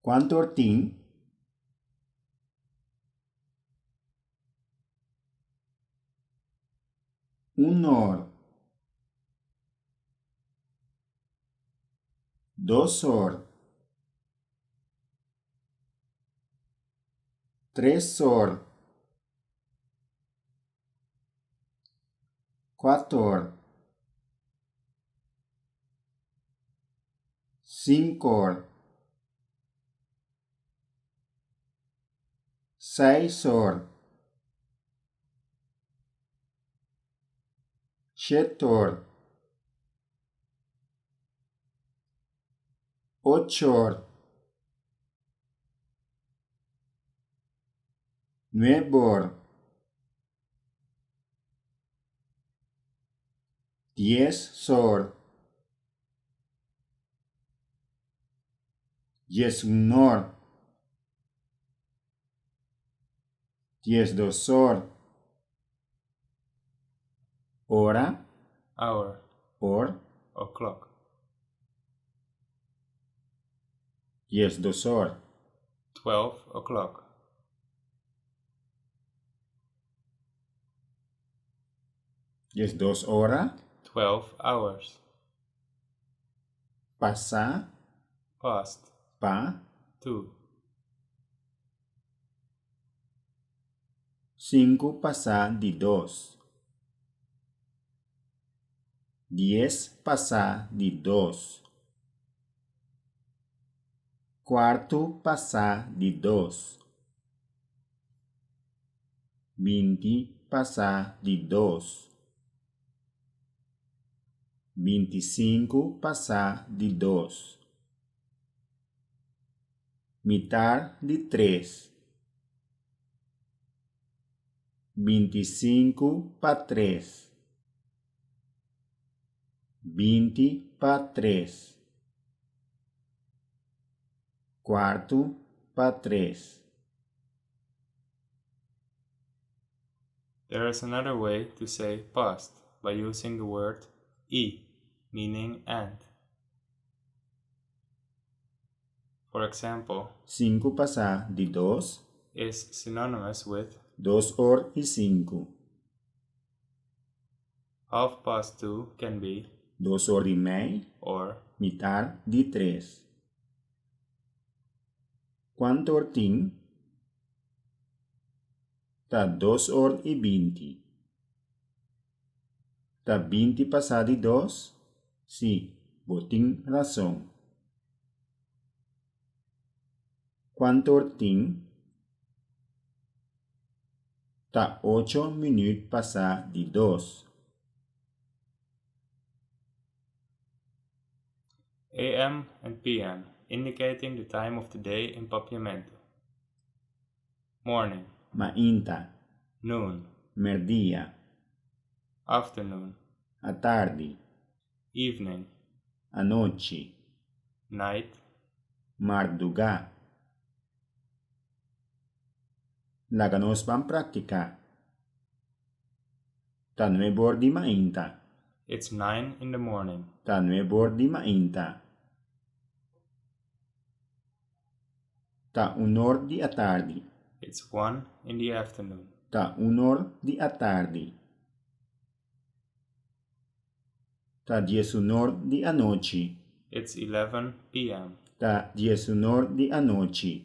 Kuantu or tin? Un or. Dos or. Tres or. Kuator. Sinkor. Seis or. Shet'or. Och'or. Nueb'or. Dies'or. Diesun'or. Diesdos'or. Ora. Hour. Or. O'clock. 12 or. 12 o'clock. 12 ora. 12 hours. Pasá. Past. Pa. To. Sinku pasá di dos. Dies pasá di dos. Kuartu pasá di dos. 20 pasá di dos. 25 pasá di dos. Mitar di tres. 25 pa tres. 20 pa tres. Kuartu pa tres. There is another way to say past by using the word i, meaning and. For example, Sinku pasá di dos. is synonymous with 2 or i sinku. Half past two can be 2 or i mei. Or Mitar di tres. Kuant'or tin? Ta 2 or i 20. Ta 20 pasá di dos? Sí, bo tin rason. Kuant'or tin? Ta 8 minüt pasá di dos. AM and PM, indicating the time of the day in Papiamento. Morning. Mainta. Noon. Mèrdia. Afternoon. Atardi. Evening. Anochi. Night. Mardugá. Laga nos ban praktiká. Ta 9 or di mainta. It's 9 in the morning. Ta 9 or di mainta. Ta 1 or di atardi. It's 1 in the afternoon. Ta 1 or di atardi. Ta 11 or di anochi. It's 11 p.m. Ta 11 or di anochi.